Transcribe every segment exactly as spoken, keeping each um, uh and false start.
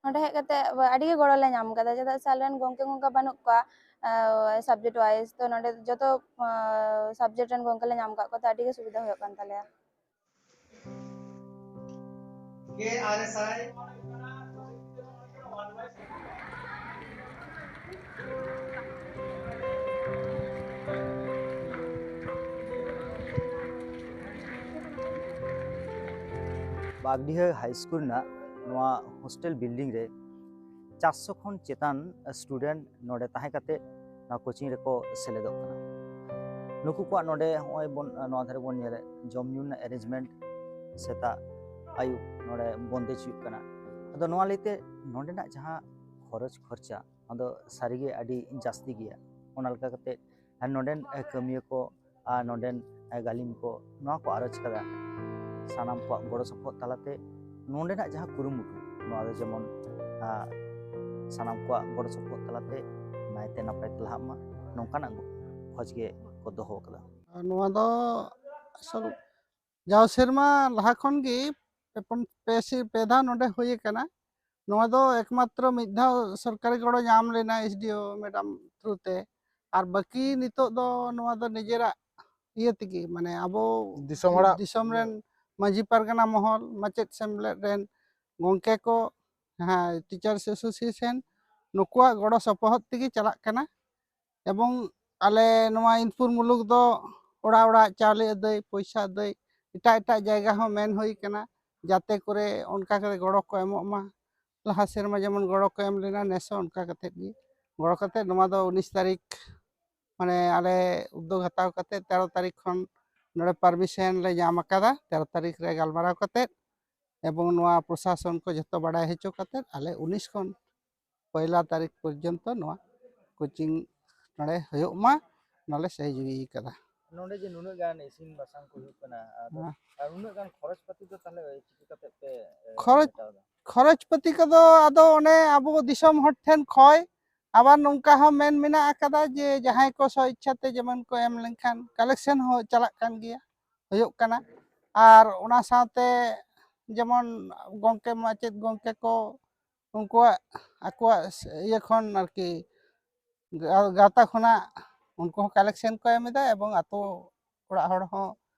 ᱱᱚᱰᱮ ᱦᱮᱡ ᱠᱟᱛᱮ ᱟᱹᱰᱤ ᱜᱮ ᱜᱚᱲᱚ ᱞᱮ ᱧᱟᱢ ᱠᱟᱫᱟ, ᱪᱮᱫᱟᱜ ᱥᱮ ᱟᱞᱮ ᱨᱮᱱ ᱜᱚᱢᱠᱮ ᱜᱚᱢᱠᱮ ᱵᱟᱹᱱᱩᱜ ᱠᱚᱣᱟ ᱥᱟᱵᱡᱮᱠᱴ ᱣᱟᱭᱤᱡ᱾ ᱛᱚ ᱱᱚᱰᱮ ᱡᱚᱛᱚ ᱥᱟᱵᱡᱮᱠᱴ ᱨᱮᱱ ᱜᱚᱢᱠᱮ ᱞᱮ ᱧᱟᱢ ᱠᱟᱫ ᱠᱚᱛᱮ ᱟᱹᱰᱤ ᱜᱮ ᱥᱩᱵᱤᱫᱷᱟ ᱦᱩᱭᱩᱜ ᱠᱟᱱ ᱛᱟᱞᱮᱭᱟ᱾ ᱵᱟᱜᱽᱰᱤᱦᱟᱹ ᱦᱟᱭ ᱥᱠᱩᱞ ᱨᱮᱱᱟᱜ ᱱᱚᱣᱟ ᱦᱳᱥᱴᱮᱞ ᱵᱤᱞᱰᱤᱝ ᱨᱮ ᱪᱟᱨᱥᱚ ᱠᱷᱚᱱ ᱪᱮᱛᱟᱱ ᱥᱴᱩᱰᱮᱱᱴ ᱱᱚᱰᱮ ᱛᱟᱦᱮᱸ ᱠᱟᱛᱮ ᱱᱚᱣᱟ ᱠᱳᱪᱤᱝ ᱨᱮᱠᱚ ᱥᱮᱞᱮᱫᱚᱜ ᱠᱟᱱᱟ᱾ ᱱᱩᱠᱩ ᱠᱚᱣᱟᱜ ᱱᱚᱰᱮ ᱱᱚᱜᱼᱚᱭ ᱵᱚᱱ ᱱᱚᱣᱟ ᱫᱷᱟᱨᱮ ᱵᱚᱱ ᱧᱮᱞᱮᱫ ᱡᱚᱢ ᱧᱩ ᱨᱮᱱᱟᱜ ᱮᱨᱮᱧᱡᱽᱢᱮᱱᱴ ᱥᱮᱛᱟᱜ ᱟᱹᱭᱩᱵ ᱱᱚᱰᱮ ᱵᱚᱱᱫᱮᱡᱽ ᱦᱩᱭᱩᱜ ᱠᱟᱱᱟ᱾ ᱟᱫᱚ ᱱᱚᱣᱟ ᱞᱟᱹᱭᱛᱮ ᱱᱚᱰᱮᱱᱟᱜ ᱡᱟᱦᱟᱸ ᱠᱷᱚᱨᱚᱪ ᱠᱷᱚᱨᱪᱟ ᱚᱱᱟ ᱫᱚ ᱥᱟᱹᱨᱤᱜᱮ ᱟᱹᱰᱤ ᱡᱟᱹᱥᱛᱤ ᱜᱮᱭᱟ᱾ ᱚᱱᱟ ᱞᱮᱠᱟ ᱠᱟᱛᱮ ᱟᱨ ᱱᱚᱰᱮᱱ ᱠᱟᱹᱢᱤᱭᱟᱹ ᱠᱚ ᱟᱨ ᱱᱚᱰᱮᱱ ᱜᱟᱹᱞᱤᱢ ᱠᱚ ᱱᱚᱣᱟ ᱠᱚ ᱟᱨᱚᱡᱽ ᱠᱟᱫᱟ᱾ ᱥᱟᱱᱟᱢ ᱠᱚᱣᱟᱜ ᱜᱚᱲᱚ ᱥᱚᱯᱚᱦᱚᱫ ᱛᱟᱞᱟᱛᱮ ᱱᱚᱰᱮᱱᱟᱜ ᱡᱟᱦᱟᱸ ᱠᱩᱨᱩᱢᱩᱴᱩ ᱱᱚᱣᱟ ᱫᱚ ᱡᱮᱢᱚᱱ ᱥᱟᱱᱟᱢ ᱠᱚᱣᱟᱜ ᱜᱚᱲᱚ ᱥᱚᱯᱚᱦᱚᱫ ᱛᱟᱞᱟᱛᱮ ᱱᱟᱭᱛᱮ ᱱᱟᱯᱟᱭ ᱛᱮ ᱞᱟᱦᱟᱜ ᱢᱟ, ᱱᱚᱝᱠᱟᱱᱟᱜ ᱠᱷᱚᱡᱽ ᱜᱮ ᱠᱚ ᱫᱚᱦᱚ ᱟᱠᱟᱫᱟ᱾ ᱱᱚᱣᱟ ᱫᱚ ᱟᱥᱚᱞ ᱡᱟᱣ ᱥᱮᱨᱢᱟ ᱞᱟᱦᱟ ᱠᱷᱚᱱ ᱜᱮ ᱯᱮ ᱯᱩᱱ ᱯᱮ ᱥᱮ ᱯᱮ ᱫᱷᱟᱣ ᱱᱚᱰᱮ ᱦᱩᱭ ᱟᱠᱟᱱᱟ᱾ ᱱᱚᱣᱟ ᱫᱚ ᱮᱠᱢᱟᱛᱨᱚ ᱢᱤᱫ ᱫᱷᱟᱣ ᱥᱚᱨᱠᱟᱨᱤ ᱜᱚᱲᱚ ᱧᱟᱢ ᱞᱮᱱᱟ ᱮᱥ ᱰᱤ ᱳ ᱢᱮᱰᱟᱢ ᱛᱷᱨᱩ ᱛᱮ, ᱟᱨ ᱵᱟᱹᱠᱤ ᱱᱤᱛᱚᱜ ᱫᱚ ᱱᱚᱣᱟ ᱫᱚ ᱱᱤᱡᱮᱨᱟᱜ ᱤᱭᱟᱹ ᱛᱮᱜᱮ, ᱢᱟᱱᱮ ᱟᱵᱚ ᱫᱤᱥᱚᱢ ᱦᱚᱲᱟᱜ ᱫᱤᱥᱚᱢ ᱨᱮᱱ ᱢᱟᱹᱡᱷᱤ ᱯᱟᱨᱜᱟᱱᱟ ᱢᱚᱦᱚᱞ, ᱢᱟᱪᱮᱫ ᱥᱮᱢᱞᱮᱫ ᱨᱮᱱ ᱜᱚᱢᱠᱮ ᱠᱚ, ᱦᱮᱸ, ᱴᱤᱪᱟᱨᱥ ᱮᱥᱳᱥᱤᱭᱮᱥᱚᱱ, ᱱᱩᱠᱩᱣᱟᱜ ᱜᱚᱲᱚ ᱥᱚᱯᱚᱦᱚᱫ ᱛᱮᱜᱮ ᱪᱟᱞᱟᱜ ᱠᱟᱱᱟ᱾ ᱮᱵᱚᱝ ᱟᱞᱮ ᱱᱚᱣᱟ ᱤᱱᱯᱩᱨ ᱢᱩᱞᱩᱠ ᱫᱚ ᱚᱲᱟᱜ ᱚᱲᱟᱜ ᱪᱟᱣᱞᱮ ᱟᱹᱫᱟᱹᱭ, ᱯᱚᱭᱥᱟ ᱟᱹᱫᱟᱹᱭ, ᱮᱴᱟᱜ ᱮᱴᱟᱜ ᱡᱟᱭᱜᱟ ᱦᱚᱸ ᱢᱮᱱ ᱦᱩᱭ ᱠᱟᱱᱟ, ᱡᱟᱛᱮ ᱠᱚᱨᱮ ᱚᱱᱠᱟ ᱠᱟᱛᱮ ᱜᱚᱲᱚ ᱠᱚ ᱮᱢᱚᱜ ᱢᱟ᱾ ᱞᱟᱦᱟ ᱥᱮᱨᱢᱟ ᱡᱮᱢᱚᱱ ᱜᱚᱲᱚ ᱠᱚ ᱮᱢ ᱞᱮᱱᱟ, ᱱᱮᱥ ᱦᱚᱸ ᱚᱱᱠᱟ ᱠᱟᱛᱮ ᱜᱮ ᱜᱚᱲᱚ ᱠᱟᱛᱮ ᱱᱚᱣᱟ ᱫᱚ ᱩᱱᱤᱥ ᱛᱟᱹᱨᱤᱠᱷ ᱢᱟᱱᱮ ᱟᱞᱮ ᱩᱫᱽᱫᱳᱜᱽ ᱦᱟᱛᱟᱣ ᱠᱟᱛᱮ ᱛᱮᱨᱚ ᱛᱟᱹᱨᱤᱠᱷ ᱠᱷᱚᱱ ᱱᱚᱰᱮ ᱯᱟᱨᱢᱤᱥᱚᱱ ᱞᱮ ᱧᱟᱢ ᱟᱠᱟᱫᱟ᱾ ᱛᱮᱨᱚ ᱛᱟᱹᱨᱤᱠᱷ ᱨᱮ ᱜᱟᱞᱢᱟᱨᱟᱣ ᱠᱟᱛᱮ ᱮᱵᱚᱝ ᱱᱚᱣᱟ ᱯᱨᱚᱥᱟᱥᱚᱱ ᱠᱚ ᱡᱷᱚᱛᱚ ᱵᱟᱲᱟᱭ ᱦᱚᱪᱚ ᱠᱟᱛᱮ ᱟᱞᱮ ᱩᱱᱤᱥ ᱠᱷᱚᱱ ᱯᱚᱭᱞᱟ ᱛᱟᱹᱨᱤᱠᱷ ᱯᱚᱨᱡᱚᱱᱛᱚ ᱱᱚᱣᱟ ᱠᱳᱪᱤᱝ ᱱᱚᱰᱮ ᱦᱩᱭᱩᱜ ᱢᱟ, ᱱᱚᱰᱮ ᱥᱟᱹᱦᱤᱡᱩᱦᱤ ᱠᱟᱫᱟ᱾ ᱱᱚᱰᱮ ᱡᱮ ᱱᱩᱱᱟᱹᱜ ᱜᱟᱱ ᱤᱥᱤᱱ ᱵᱟᱥᱟᱝ ᱠᱚ ᱦᱩᱭᱩᱜ ᱠᱟᱱᱟ, ᱟᱫᱚ ᱦᱮᱸ᱾ ᱟᱨ ᱩᱱᱟᱹᱜ ᱜᱟᱱ ᱠᱷᱚᱨᱚᱪ ᱯᱟᱹᱛᱤ ᱫᱚ ᱛᱟᱦᱞᱮ ᱪᱤᱠᱟᱹ ᱠᱟᱛᱮ ᱯᱮ ᱮ, ᱠᱷᱚᱨᱚᱪ- ᱢᱮᱴᱟᱣ ᱮᱫᱟ? ᱠᱷᱚᱨᱚᱪ ᱯᱟᱹᱛᱤ ᱠᱚᱫᱚ ᱟᱫᱚ ᱚᱱᱮ ᱟᱵᱚ ᱫᱤᱥᱚᱢ ᱦᱚᱲ ᱴᱷᱮᱱ ᱠᱷᱚᱭ, ᱟᱵᱟᱨ ᱱᱚᱝᱠᱟ ᱦᱚᱸ ᱢᱮᱱ ᱢᱮᱱᱟᱜ ᱟᱠᱟᱫᱟ ᱡᱮ ᱡᱟᱦᱟᱸᱭ ᱠᱚ ᱥᱚ ᱤᱪᱪᱷᱟ ᱛᱮ ᱡᱮᱢᱚᱱ ᱠᱚ ᱮᱢ ᱞᱮᱱᱠᱷᱟᱱ ᱠᱟᱞᱮᱠᱥᱚᱱ ᱦᱚᱸ ᱪᱟᱞᱟᱜ ᱠᱟᱱ ᱜᱮᱭᱟ, ᱦᱩᱭᱩᱜ ᱠᱟᱱᱟ᱾ ᱟᱨ ᱚᱱᱟ ᱥᱟᱶᱛᱮ ᱡᱮᱢᱚᱱ ᱜᱚᱢᱠᱮ ᱢᱟᱪᱮᱫ ᱜᱚᱢᱠᱮ ᱠᱚ ᱩᱱᱠᱩᱣᱟᱜ, ᱟᱠᱚᱣᱟᱜ ᱤᱭᱟᱹ ᱠᱷᱚᱱ ᱟᱨᱠᱤ, ᱜᱟ- ᱜᱟᱶᱛᱟ ᱠᱷᱚᱱᱟᱜ ᱩᱱᱠᱩ ᱦᱚᱸ ᱠᱟᱞᱮᱠᱥᱮᱱ ᱠᱚ ᱮᱢ ᱮᱫᱟ, ᱮᱵᱚᱝ ᱟᱛᱳ ᱚᱲᱟᱜ ᱦᱚᱲ ᱦᱚᱸ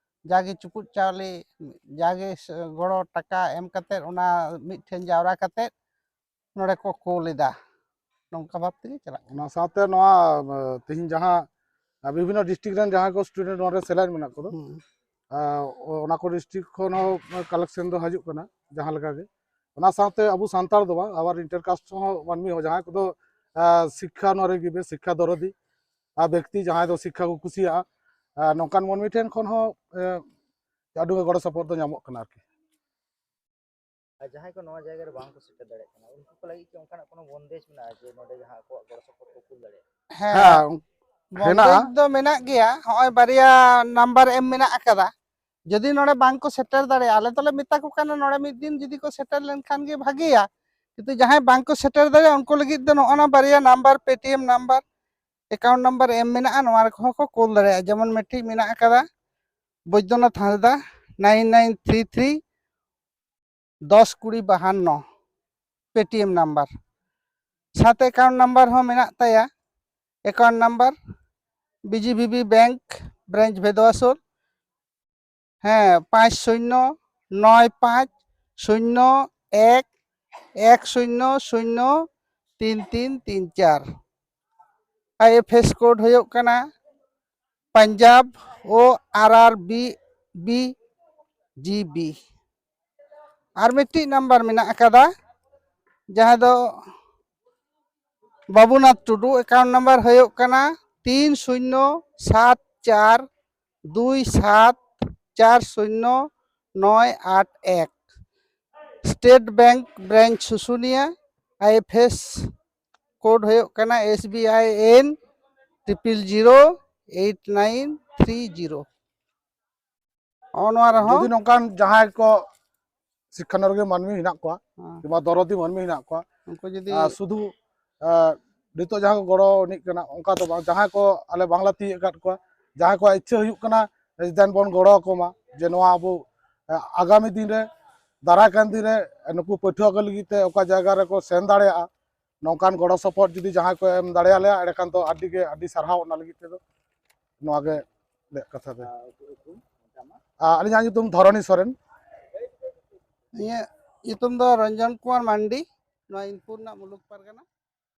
ᱡᱟᱜᱮ ᱪᱩᱯᱩᱫ ᱪᱟᱣᱞᱮ, ᱡᱟᱜᱮ ᱥ- ᱜᱚᱲᱚ ᱴᱟᱠᱟ ᱮᱢ ᱠᱟᱛᱮᱫ, ᱚᱱᱟ ᱢᱤᱫ ᱴᱷᱮᱱ ᱡᱟᱣᱨᱟ ᱠᱟᱛᱮᱫ ᱱᱚᱰᱮ ᱠᱚ ᱠᱳᱞ ᱮᱫᱟ᱾ ᱱᱚᱝᱠᱟ ᱵᱷᱟᱵ ᱛᱮᱜᱮ ᱪᱟᱞᱟᱜ ᱠᱟᱱᱟ᱾ ᱚᱱᱟ ᱥᱟᱶᱛᱮ ᱱᱚᱣᱟ, ᱮ, ᱛᱮᱦᱮᱧ ᱡᱟᱦᱟᱸ, ᱮ, ᱵᱤᱵᱷᱤᱱᱱᱚ ᱰᱤᱥᱴᱨᱤᱠᱴ ᱨᱮᱱ ᱡᱟᱦᱟᱸᱭ ᱠᱚ ᱥᱴᱩᱰᱮᱱᱴ ᱱᱚᱣᱟ ᱨᱮ ᱥᱮᱞᱮᱫ ᱢᱮᱱᱟᱜ ᱠᱚᱫᱚ, ᱦᱩᱸ᱾ ᱮ, ᱚ- ᱚᱱᱟ ᱠᱚ ᱰᱤᱥᱴᱨᱤᱠᱴ ᱠᱷᱚᱱ ᱦᱚᱸ ᱠᱟᱞᱮᱠᱥᱮᱱ ᱫᱚ ᱦᱤᱡᱩᱜ ᱠᱟᱱᱟ ᱡᱟᱦᱟᱸ ᱞᱮᱠᱟ ᱜᱮ᱾ ᱚᱱᱟ ᱥᱟᱶᱛᱮ ᱟᱵᱚ ᱥᱟᱱᱛᱟᱲ ᱫᱚ ᱵᱟᱝ, ᱟᱵᱟᱨ ᱤᱱᱴᱟᱨ ᱠᱟᱥᱴ ᱦᱚᱸ ᱢᱟᱹᱱᱢᱤ ᱦᱚᱸ, ᱡᱟᱦᱟᱸᱭ ᱠᱚᱫᱚ, ᱮ, ᱥᱤᱠᱠᱷᱟ ᱱᱚᱣᱟ ᱨᱮ ᱜᱤᱵᱮ ᱥᱤᱠᱠᱷᱟ ᱫᱚᱨᱚᱫᱤ ᱟᱨ ᱵᱮᱠᱛᱤ ᱡᱟᱦᱟᱸᱭ ᱫᱚ ᱥᱤᱠᱠᱷᱟ ᱠᱚ ᱠᱩᱥᱤᱭᱟᱜᱼᱟ, ᱮ, ᱱᱚᱝᱠᱟᱱ ᱢᱟᱹᱱᱢᱤ ᱴᱷᱮᱱ ᱠᱷᱚᱱ ᱦᱚᱸ, ᱮ, ᱟᱹᱰᱤ ᱜᱚᱲᱚ ᱥᱚᱯᱚᱦᱚᱫ ᱫᱚ ᱧᱟᱢᱚᱜ ᱠᱟᱱᱟ ᱟᱨᱠᱤ᱾ ᱟᱨ ᱡᱟᱦᱟᱸᱭ ᱠᱚ ᱱᱚᱣᱟ ᱡᱟᱭᱜᱟ ᱨᱮ ᱵᱟᱝ ᱠᱚ ᱥᱮᱴᱮᱨ ᱫᱟᱲᱮᱭᱟᱜ ᱠᱟᱱᱟ, ᱩᱱᱠᱩ ᱠᱚ ᱞᱟᱹᱜᱤᱫ ᱠᱤ ᱚᱱᱠᱟᱱᱟᱜ ᱠᱳᱱᱳ ᱵᱚᱱᱫᱮᱡᱽ ᱢᱮᱱᱟᱜᱼᱟ ᱡᱮ ᱱᱚᱰᱮ ᱡᱟᱦᱟᱸ ᱟᱠᱚᱣᱟᱜ ᱜᱚᱲᱚ ᱥᱚᱯᱚᱦᱚᱫ ᱠᱚ ᱠᱩᱞ ᱫᱟᱲᱮᱭᱟᱜᱼᱟ? ᱦᱮᱸ, ᱦᱮᱸ, ᱵᱚᱱᱫᱮᱡᱽ ᱦᱮᱱᱟᱜᱼᱟ᱾ ᱫᱚ ᱢᱮᱱᱟᱜ ᱜᱮᱭᱟ᱾ ᱦᱚᱸᱜᱼᱚᱭ ᱵᱟᱨᱭᱟ ᱱᱟᱢᱵᱟᱨ ᱮᱢ ᱢᱮᱱᱟᱜ ᱟᱠᱟᱫᱟ᱾ ᱡᱩᱫᱤ ᱱᱚᱰᱮ ᱵᱟᱝ ᱠᱚ ᱥᱮᱴᱮᱨ ᱫᱟᱲᱮᱭᱟᱜᱼᱟ, ᱟᱞᱮ ᱫᱚᱞᱮ ᱢᱮᱛᱟ ᱠᱚ ᱠᱟᱱᱟ ᱱᱚᱰᱮ ᱢᱤᱫ ᱫᱤᱱ ᱡᱩᱫᱤ ᱠᱚ ᱥᱮᱴᱮᱨ ᱞᱮᱱᱠᱷᱟᱱ ᱜᱮ ᱵᱷᱟᱜᱮᱭᱟ᱾ ᱠᱤᱱᱛᱩ ᱡᱟᱦᱟᱸᱭ ᱵᱟᱝ ᱠᱚ ᱥᱮᱴᱮᱨ ᱫᱟᱲᱮᱭᱟᱜᱼᱟ, ᱩᱱᱠᱩ ᱞᱟᱹᱜᱤᱫ ᱫᱚ ᱱᱚᱜᱼᱚ ᱱᱟ ᱵᱟᱨᱭᱟ number, Paytm number, account number ᱮᱢ ᱢᱮᱱᱟᱜᱼᱟ, ᱱᱚᱣᱟ ᱨᱮᱦᱚᱸ ᱠᱚ ᱠᱳᱞ ᱫᱟᱲᱮᱭᱟᱜᱼᱟ᱾ ᱡᱮᱢᱚᱱ ᱢᱤᱫᱴᱤᱡ ᱢᱮᱱᱟᱜ ᱟᱠᱟᱫᱟ ᱵᱳᱭᱫᱚᱱᱟᱛᱷ ᱦᱟᱸᱥᱫᱟ, ᱱᱟᱭᱤᱱ ᱱᱟᱭᱤᱱ ᱛᱷᱨᱤ ᱛᱷᱨᱤ ᱫᱚᱥ ᱠᱩᱲᱤ ᱵᱟᱦᱟᱱᱱᱚ, ᱯᱮᱴᱤᱮᱢ ᱱᱟᱢᱵᱟᱨ᱾ ᱥᱟᱶᱛᱮ ᱮᱠᱟᱣᱩᱱᱴ ᱱᱟᱢᱵᱟᱨ ᱦᱚᱸ ᱢᱮᱱᱟᱜ ᱛᱟᱭᱟ, ᱮᱠᱟᱣᱩᱱᱴ ᱱᱟᱢᱵᱟᱨ ᱵᱤᱡᱤᱵᱤᱵᱤ ᱵᱮᱝᱠ, ᱵᱨᱟᱧᱪ ᱵᱷᱮᱫᱣᱟᱥᱳᱞ, ᱦᱮᱸ, ᱯᱟᱸᱪ ᱥᱩᱱᱱᱚ ᱱᱚᱭ ᱯᱟᱸᱪ ᱥᱩᱱᱱᱚ ᱮᱠ ᱮᱠ ᱥᱩᱱᱱᱚ ᱥᱩᱱᱱᱚ ᱛᱤᱱ ᱛᱤᱱ ᱛᱤᱱ ᱪᱟᱨ᱾ ᱟᱭ ᱮᱯᱷ ᱮᱥ ᱠᱳᱰ ᱦᱩᱭᱩᱜ ᱠᱟᱱᱟ ᱯᱟᱧᱡᱟᱵᱽ ᱳ ᱟᱨ ᱟᱨ ᱵᱤ ᱵᱤ ᱡᱤ ᱵᱤ᱾ ᱟᱨ ᱢᱤᱫᱴᱤᱡ ᱱᱟᱢᱵᱟᱨ ᱢᱮᱱᱟᱜ ᱟᱠᱟᱫᱟ, ᱡᱟᱦᱟᱸ ᱫᱚ ᱵᱟᱵᱩᱱᱟᱛᱷ ᱴᱩᱰᱩ, ᱮᱠᱟᱣᱩᱱᱴ ᱱᱟᱢᱵᱟᱨ ᱦᱩᱭᱩᱜ ᱠᱟᱱᱟ ᱛᱤᱱ ᱥᱩᱱᱱᱚ ᱥᱟᱛ ᱪᱟᱨ ᱫᱩᱭ ᱥᱟᱛ ᱪᱟᱨ ᱥᱩᱱᱱᱚ ᱱᱚᱭ ᱟᱴ ᱮᱠ᱾ State bank branch Susunia, I F S code ᱦᱩᱭᱩᱜ ᱠᱟᱱᱟ ᱮᱥ ᱵᱤ ᱟᱭ ᱮᱱ triple zero eight nine three zero. ᱦᱚᱸᱜᱼᱚ ᱱᱚᱣᱟ ᱨᱮᱦᱚᱸ ᱡᱩᱫᱤ ᱱᱚᱝᱠᱟᱱ ᱡᱟᱦᱟᱸᱭ ᱠᱚ ᱥᱤᱠᱠᱷᱟᱱᱚᱨᱜᱤ ᱢᱟᱹᱱᱢᱤ ᱦᱮᱱᱟᱜ ᱠᱚᱣᱟ, ᱦᱮᱸ᱾ ᱠᱤᱝᱵᱟ ᱫᱚᱨᱚᱫᱤ ᱢᱟᱹᱱᱢᱤ ᱦᱮᱱᱟᱜ ᱠᱚᱣᱟ, ᱩᱱᱠᱩ ᱡᱩᱫᱤ ᱟᱨ ᱥᱩᱫᱷᱩ, ᱟᱨ ᱱᱤᱛᱚᱜ ᱡᱟᱦᱟᱸ ᱠᱚ ᱜᱚᱲᱚ ᱟᱹᱱᱤᱡ ᱠᱟᱱᱟ, ᱚᱱᱠᱟ ᱫᱚ ᱵᱟᱝ, ᱡᱟᱦᱟᱸᱭ ᱠᱚ ᱟᱞᱮ ᱵᱟᱝᱞᱟ ᱛᱤᱭᱳᱜ ᱟᱠᱟᱫ ᱠᱚᱣᱟ, ᱡᱟᱦᱟᱸᱭ ᱠᱚᱣᱟᱜ ᱤᱪᱪᱷᱟᱹ ᱦᱩᱭᱩᱜ ᱠᱟᱱᱟ, ᱫᱮᱱ ᱵᱚᱱ ᱜᱚᱲᱚ ᱟᱠᱚ ᱢᱟ, ᱡᱮ ᱱᱚᱣᱟ ᱟᱵᱚ, ᱟᱜᱟᱢᱤ ᱫᱤᱱ ᱨᱮ ᱫᱟᱨᱟᱭ ᱠᱟᱱ ᱫᱤᱱ ᱨᱮ ᱱᱩᱠᱩ ᱯᱟᱹᱴᱷᱩᱣᱟᱹ ᱠᱚ ᱞᱟᱹᱜᱤᱫ ᱛᱮ ᱚᱠᱟ ᱡᱟᱭᱜᱟ ᱨᱮᱠᱚ ᱥᱮᱱ ᱫᱟᱲᱮᱭᱟᱜᱼᱟ, ᱱᱚᱝᱠᱟᱱ ᱜᱚᱲᱚ ᱥᱚᱯᱚᱦᱚᱫ ᱡᱩᱫᱤ ᱡᱟᱦᱟᱸᱭ ᱠᱚ ᱮᱢ ᱫᱟᱲᱮᱭᱟᱞᱮᱭᱟ, ᱮᱸᱰᱮᱠᱷᱟᱱ ᱫᱚ ᱟᱹᱰᱤ ᱜᱮ ᱟᱹᱰᱤ ᱥᱟᱨᱦᱟᱣ᱾ ᱚᱱᱟ ᱞᱟᱹᱜᱤᱫ ᱛᱮᱫᱚ ᱱᱚᱣᱟ ᱜᱮ ᱟᱞᱮᱭᱟᱜ ᱠᱟᱛᱷᱟ ᱫᱚ᱾ ᱟᱨ ᱟᱹᱞᱤᱧᱟᱜ ᱧᱩᱛᱩᱢ ᱫᱷᱚᱨᱚᱱᱤ ᱥᱚᱨᱮᱱ᱾ ᱤᱧᱟᱹᱜ ᱧᱩᱛᱩᱢ ᱫᱚ ᱨᱚᱧᱡᱚᱱ ᱠᱩᱢᱟᱨ ᱢᱟᱱᱰᱤ, ᱱᱚᱣᱟ ᱤᱱᱯᱩᱨ ᱨᱮᱱᱟᱜ ᱢᱩᱞᱩᱠ ᱯᱟᱨᱜᱟᱱᱟ᱾